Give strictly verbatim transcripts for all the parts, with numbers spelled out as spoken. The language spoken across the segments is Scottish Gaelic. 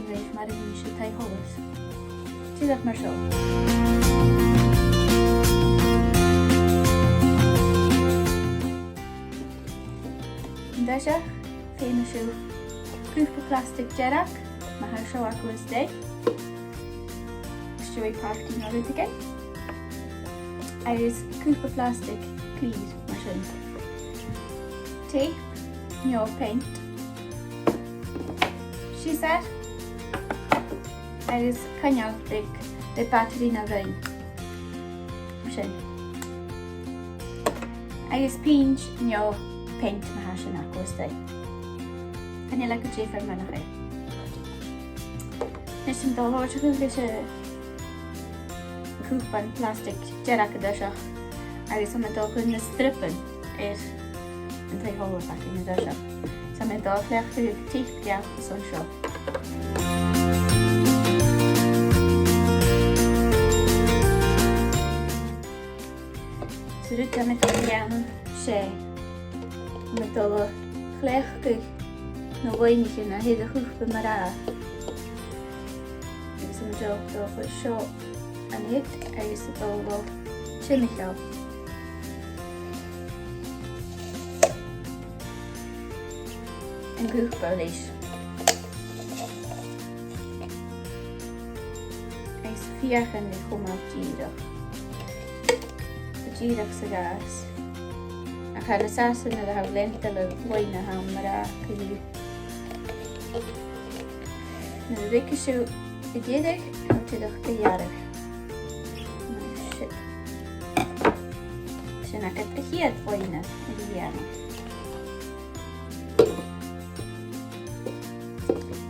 Leis mar a nì sibh taigh-sholais. Dìreach mar seo. An toiseach, feumaidh sibh cupa plastic dearg, mar a tha seo agaibh a-staigh. Is dòcha partaidh no rudeigin. Agus cupa plastic clìor, mar sin. Tape, no peant. Siosar. Agus coinneal beag le bataraidh no gun. Mar sin. Agus pinch no peant, ma tha sin agaibh a-staigh. Chan eil e gu diofar mar a tha e. Nis, tha mi a' dol a thoirt a-mach leis a' chupan plastic dearg an toiseach, agus tha mi a' dol a chur na stripean air an taigh-sholais againn an toiseach. So tha mi a' dol a chleachdadh tape geal airson seo. So an rud a tha mi a' dol a dhèanamh, 's e, tha mi a' dol a chleachdadh na loidhnichean a th' air a' chupa mar-thà. Agus tha mi a' dol a chur seo an siud agus a' dol timcheall an cupa leis. Agus feuchainn ri chumail dìreach. Dìreach sa ghàs. Ach tha e nas fhasa nuair a tha thu a' leantainn le loidhne a tha mar-thà co-dhiù. Nuair a ruigeas tu an deireadh, tha thu dìreach ga ghearradh. Mar sin. Sin agad a' chiad loidhne a dhèanamh.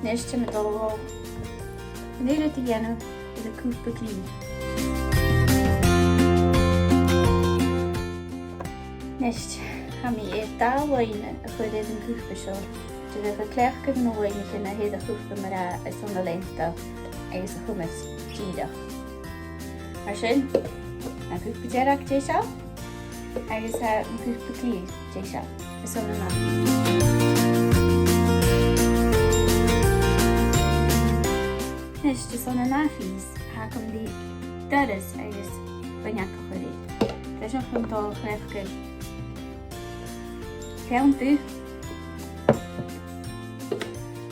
Nis, tha mi a' dol an aon rud a dhèanamh air a' chupa clì. Nis, tha mi air dà loidhne a chur air a' chupa seo. Tha mi a' cleachdadh na loidhnichean a th' air a' chupa mar-thà airson a leantainn agus a chumail dìreach. Mar sin, tha an cupa dearg deiseil, agus tha an cupa clì deiseil. Airson an ath-, nis, airson an ath phìos, tha agam ri doras agus uinneag a chur air. Tha seo a' dol a chleachdadh peann dubh.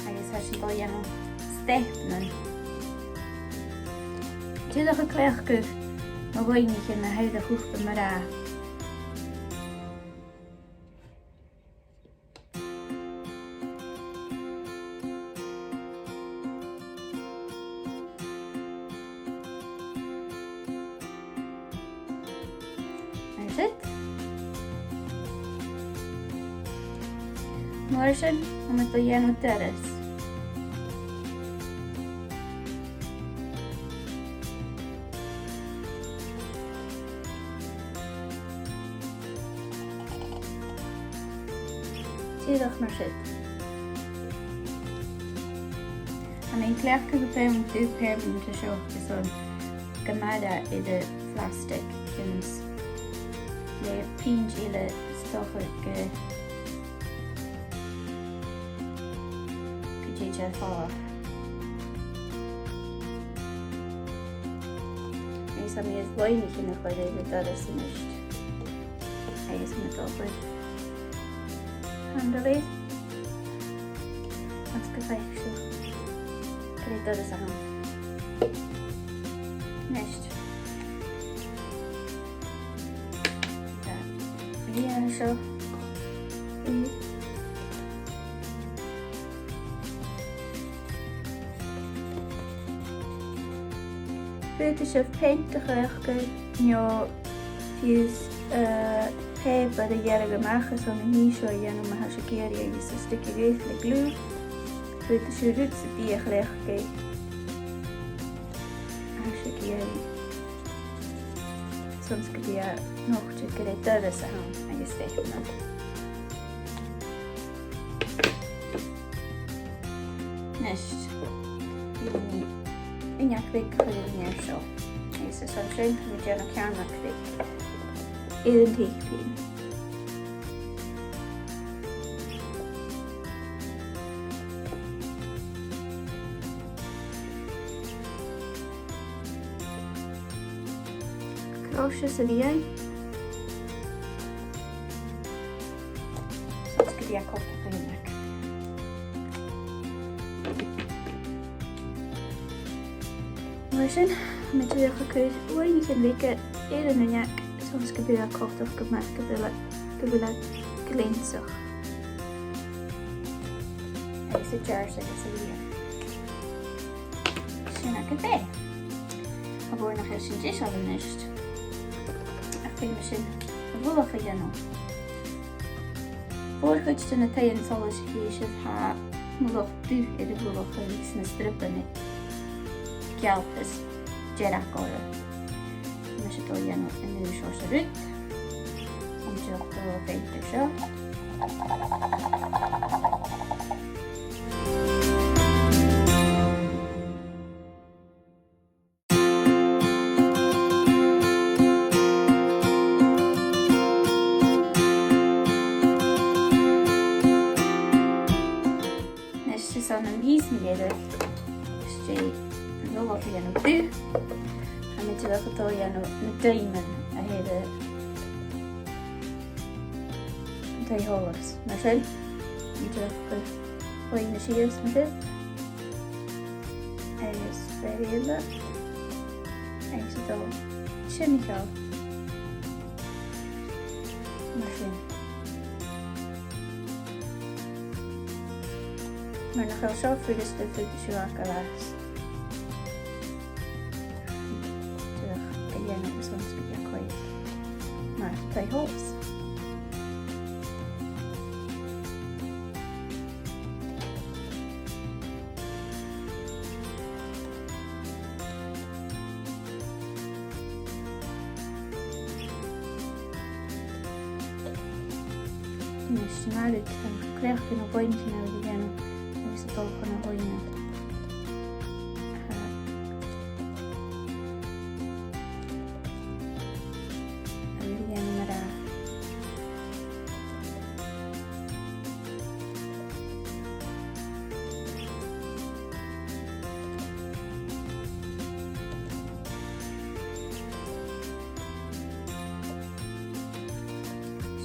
Agus tha sinn a' dol a dhèanamh steipean. Dìreach a' cleachdadh na loidhnichean a th' air a' chupa mar-thà. That's it. Mar sin, tha mi a' dol a dhèanamh doras. Dìreach mar sin. Tha mi a' cleachdadh am peann dubh permanent an seo airson gu math air a' phlastic, agus le pinch eile 's dòcha gu, gu tèid e air falbh. Agus tha mi air loidhnichean a chur air an doras a-nis. Agus tha mi a' dol a chur handle air. Agus gum faic sibh gur e doras a th' ann. Nis. Tha. Bidh e seo. Faodaidh sibh peant a chleachdadh no fiù 's, eh, pàipear a ghearradh a-mach airson an nì seo a dhèanamh ma tha sibh ag iarraidh agus a stick a-rèir le glue. Faodaidh sibh rud sam bith a chleachdadh ma tha sibh ag iarraidh. Airson 's gum bi e nochd gur e doras a th' ann agus steipean. Nis, bidh mi an uinneag bheag a chur air an fhear seo. Agus airson sin, tha mi a' dèanamh ceàrnag bheag air an tape pin. Fhorsa sa mheadhan. Son 's gum bi e coltach ri uinneag. Mar sin, tha mi dìreach a' cur uainichean bheaga air an uinneag, son 's gum bi e coltach gu math, gu bheil e, gu bheil e gleansach. Agus a' deàrrsadh sa mheadhan. Sin agad e. Tha mi an dòchas nach eil sinn deiseil a-nis, ach feumaidh sinn a' mhullach a dhèanamh. Mhòr-chuid de na taighean-solais a chì sibh, tha mullach dubh air a' mhullach agus na stripean geal is dearg orra. Tha mise a' dol a dhèanamh an aon seòrsa rud. Tha mi dìreach a' dol a dh'fhaighinn seo. Nis, 's ann am pìos mu dheireadh, is e an dòigh a dhèanamh dubh, tha mi dìreach a' dol a dhèanamh na daoimean a th' air an taigh-sholais. Mar sin, tha mi dìreach a' cur loidhne sìos mar sin. Agus fear eile. Agus a' dol timcheall. Mar sin. Mura h-eil seo furasta, faodaidh sibh fhàgail às. Dìreach a dhèanamh airson 's gum bi e coimhead mar taigh-sholais. Nis, an ath rud, tha cleachdadh na loidhne sin a dhèanamh agus a' dol chun na loidhne. Tha, a' dèanamh mar a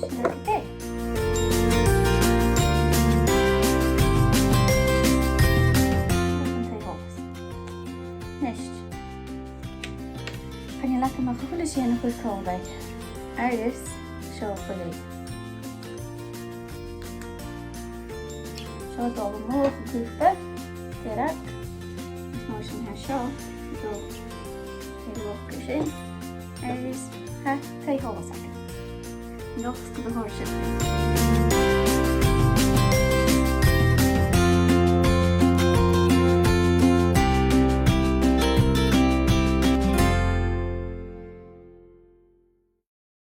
Sin agad e. Nis, chan eil agam ach a h-uile sìon a chur còmhla. Agus seo a h-uile. Seo a' dol a-muigh a' chupa, dearg. Is mar sin tha seo a' dol air a' bhòrd sin. Agus tha taigh-sholais againn. An dòchas gum bu chòir sibh.